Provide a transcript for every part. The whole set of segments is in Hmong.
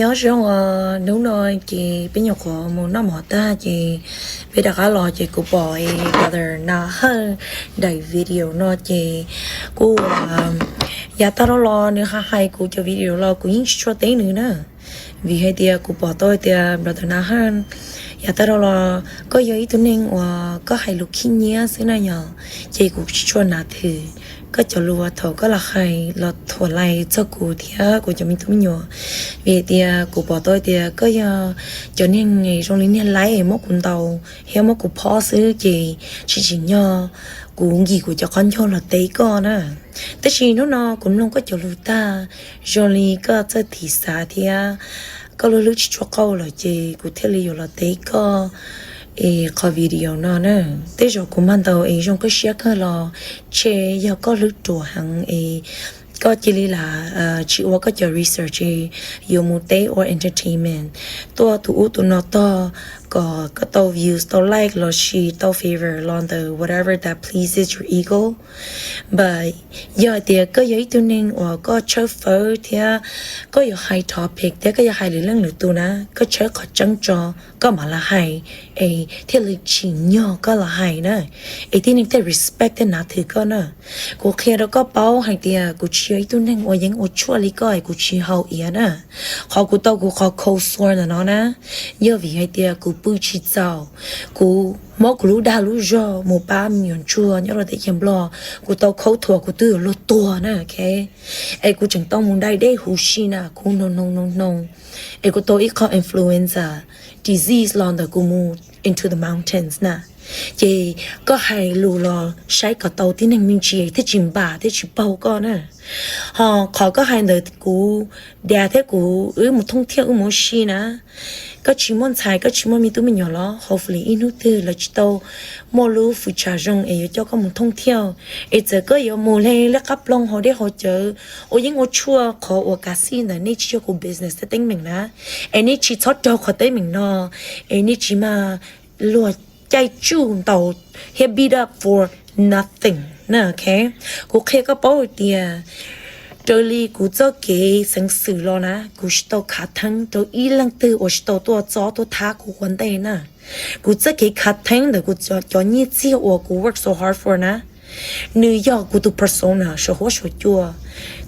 Nyob zoo os, hnub no ces peb nyuam qhuav mus noj mov tag ces peb rov qab los ces kuv pom brother Nas Hawj daim video no ces kuj yav tag dhau los nws hais hais kuv cov video los kuv yeej tsis tshua teb nws na. Vim hais tias kuv pom tau hais tias brother Nas Hawj, yav tag dhau los koj yog ib tug neeg uas koj hais lus khib nyiab xwb na yom, ces kuv tsis tshua hnav thwm koj cov lus uas thaum koj los hais los thuam lais txog kuv thiab kuv cov me tub me nyuam. Vim hais tias kuv pom tau hais tias koj yog cov neeg zoo li niag laib muab kuv ntaus thiab muab kuv phob xwb ces tsis tsim nyog kuv nkim kuv cov qhov ncauj los teb koj na. Tab sis hnub no kuv mloog koj cov lus tag, zoo li koj txawj thim xav thiab koj lub hlwb tsis tshua qauj lawm ces kuv thiaj li yuav los teb koj es qhov video no na. Tej zaum kuv mag ntaus es zoo koj siab kawg los ntshe yog koj hlwb ruam heev es koj cia li lam tsis ua koj cov research es yuav mus teb ua entertainment, tuaj tus ub tus no tog kom koj tau views, tau like lossis tau favor los ntawm whatever that pleases your ego. But yog hais tias koj yog ib tug neeg uas koj tshawb fawb thiab koj yuav hais topic thiab koj yuav hais lwm leej lwm tus na, koj tshawb qhov tseeb tso, koj mam li hais es thiaj li tsim nyog koj los hais na, es tib neeg thiaj respect thiab hnav thwm koj na. Kuv qhia rau koj paub hais tias kuv tsis yog ib tug neeg ua yeeb ua tshuaj li koj es kuv tsis haus iav na. Qhov kuv tau kuv qhov cold sore ntawm no na, yog vim hais tias kuv pw tsis txaus, kuv muab kuv lub dag lub zog mus pab me nyuam ntsuag nyob rau teb chaws Nplog, kuv tau khaub thuas kuv twb yuav luag tuag na, ok. Es kuv tseem tau mus dai dej huv si na, kuv hnoos hnoos hnoos hnoos, es kuv tau ib qho influenza disease los ntawm kuv mus into the mountains na. Ces koj hais lus los saib kom tau tib neeg me ntsis thiaj tsis npam thiab tsis paug koj na. Ho qhov koj hais ntawd kuv dad thiab kuv wb mus thooj thiaj wb mus ua si na, koj tsis muaj ntxhais koj tsis muaj me tub me nyuam los hopefully ib hnub twg lawv tsis tau muaj lub fwm tsam zoo es yuav coj koj mus thooj thiaj. Es txawm koj yuav mus hle lej qab ploog haus dej haus cawv ua yeeb ua tshuaj, qhov uas kav xij ntawd nej tsis yog kuv business thiab teeb meem na. Es nej tsis txhob raug qhov teeb meem no, es nej tsis mag luag caij tsuj ntaus thiab beat up for nothing na, ok. Kuv qhia koj paub hais tias raws li kuv txoj kev xeev xwm los na, kuv tsis tau khav theeb rau ib leej twg uas tsis tau tuaj txob tuaj thab kuv ua ntej na. Kuv txoj kev khav theeb ntawm kuv cov nyiaj txiag uas kuv work so hard for na, nws yog kuv tus persona saum huab saum cua.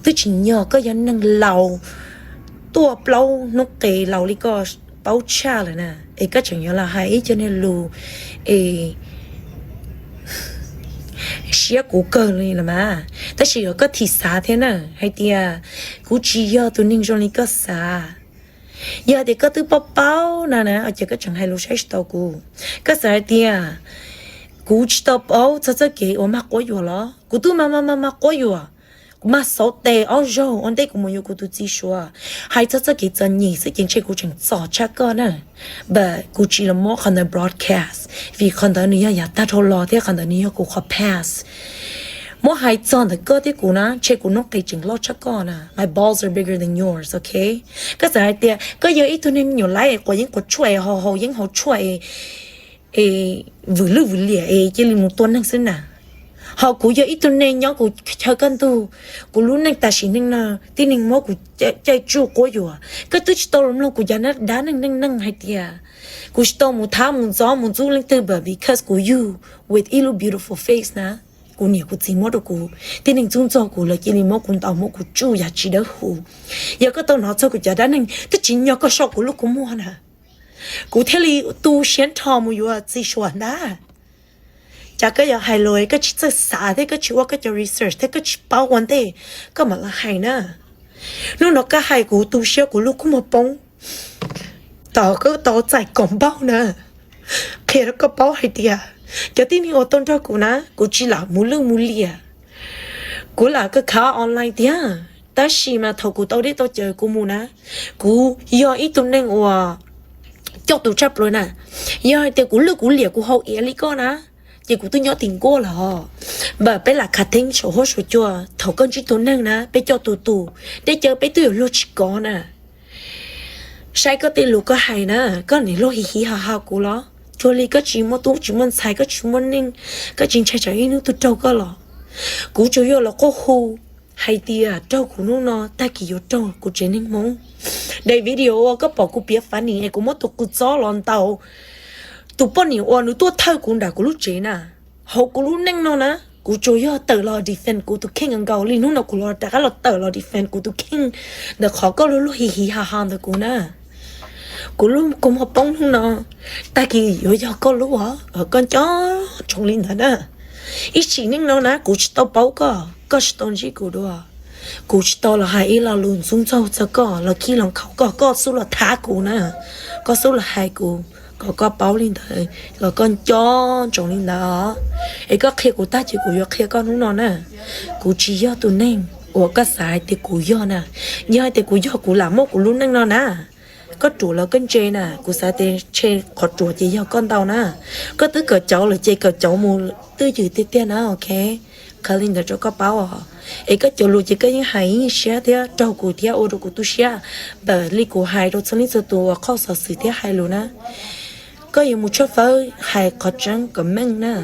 Twb tsis nyog koj yog neeg laus tuaj plaub hnub qes laus li koj paub tshaj lawm na, es koj tseem yuav los hais ib co niag lus es siab kuv kawg li los mas. Tab sis yog koj thim xav thiab na, hais tias kuv tsis yog tus neeg zoo li koj xav. Yog tias koj twb paub paub no na, ua cas koj tseem hais lus saib tsis taus kuv? Koj xav hais tias kuv tsis tau paub txog txoj kev uas mag quab yuam los? Kuv twb mag mag mag mag quab yuam, kuv mag xauv tes ob zaug ua ntej kuv mus yuav kuv tus txiv Suav. Hais txog txoj kev txom nyem xwb ces ntshe kuv tseem txom tshaj koj na. But kuv tsis los muab qhov ntawd broadcast, vim qhov ntawd nws yog yav tag dhau los thiab qhov ntawd nws yog kuv qhov past. Muab hais txog ntawm koj thiab kuv na, ntshe kuv noob qes tseem loj tshaj koj na. My balls are bigger than yours, ok? Koj xav hais tias koj yog ib tug neeg me nyuam laib es quav yeeb quav tshuaj es haus haus yeeb haus tshuaj es vwm lwj vwm liam es cia li mus tua neeg xwb na. Ho kuv yog ib tug neeg nyob kuv chaw kaj ntug, kuv lub neej tam sim neej no tib neeg muab kuv caij tsuj quab yuam. Koj twb tsis tau los mloog kuv cov dab neeg neej neeg hais tias kuv tsis tau mus thab mus ntxov mus ntxub leej twg, but because kuv yug with ib lub beautiful face na, kuv niam kuv txiv muab rau kuv, tib neeg ntxub ntxaug kuv lawv cia li muab kuv ntaus muab kuv tsuj yam tsis dawb huv. Yog koj tau hnov txog kuv cov dab neeg twb tsis nyog koj sau kuv lub kua muag na, kuv thiaj li tu siab nrho mus yuav txiv Suav ntag. Cas koj yuav hais lus koj tsis txawj xav thiab koj tsis ua koj cov research thiab koj tsis paub ua ntej koj mam los hais na. Hnub no koj hais kuv tu siab kuv lub kua muag poob. Tos koj tau txais kom npaug na, qhia rau koj paub hais tias cov tib neeg uas tau nrog kuv na, kuv tsis lam mus lwj mus liam. Kuv lam khav online tiag, tab sis mas thaum kuv tau dej tau cawv kuv mus na, kuv yog ib tug neeg uas coj tus tshaj plaws na. Yog hais tias kuv lwj kuv liam kuv haus iav li koj na, ces kuv twb nyob tim nkuaj lawm. But peb lam khav theeb saum huab saum cua, thaum koj ntsib tus neeg na peb coj tus tus, dej cawv peb twb yuav luag tsis kov na. Saib koj tej lus koj hais na, koj niam luag hiv hiv ha ha kuv los? Cuag li koj tsis muaj tub tsis muaj ntxhais, koj tsis muaj neej, koj tsis ntshai tsam ib hnub twg raug koj los? Kuv tsuas yog los quaj hu hais tias raug kuv hnub no tag kis yuav raug kuv tsev neeg Hmoob. Daim video uas koj pom kuv piav funny es kuv muab tus qws txob los ntaus tus poj niam uas nws tuaj thawj kuv nram kuv lub tsev na. Hauv kuv lub neej no na, kuv tsuas yog tawm los defend kuv tus kheej nkaus li. Hnub no kuv los rov qab los tawm los defend kuv tus kheej ntawm qhov koj luag luag hiv hiv ha ha ntawm kuv na. Kuv lub kua muag poob hnub no, tag kis yuav yog koj lub os, koj nco ntsoov li ntawd na. Ib sim neej no na kuv tsis tau paub koj, koj tsis tau ntsib kuv dua. Kuv tsis tau los hais ib lo lus ntxub ntxaug txog koj los khib los nkhaus koj, koj xub los thab kuv na. Koj xub los hais kuv kom koj paub li ntawd los koj nco ntsoov li ntawd. Es koj qhia kuv tag ces kuv yuav qhia koj hnub no na. Kuv tsis yog tus neeg uas koj xav hais tias kuv yog na. Yog hais tias kuv yog kuv lam muab kuv lub neej no na. Koj ruam los koj ntse na, kuv xav tias ntshe qhov ruam ces yog koj ntau na. Koj twb kawm cauv lawm ces kawm cauv mus twj ywm tiag tiag na, ok. Qhia li ntawd rau koj paub os. Es koj cov lus ces koj yeej hais yeej siab thiab raug kuv thiab ua rau kuv tu siab. Ntawm li kuv hais rau txhua leej txhua tus uas qhauj xov xwm thiab hais lus na, koj yuav mus tshawb fawb hais qhov tseeb kom meej na.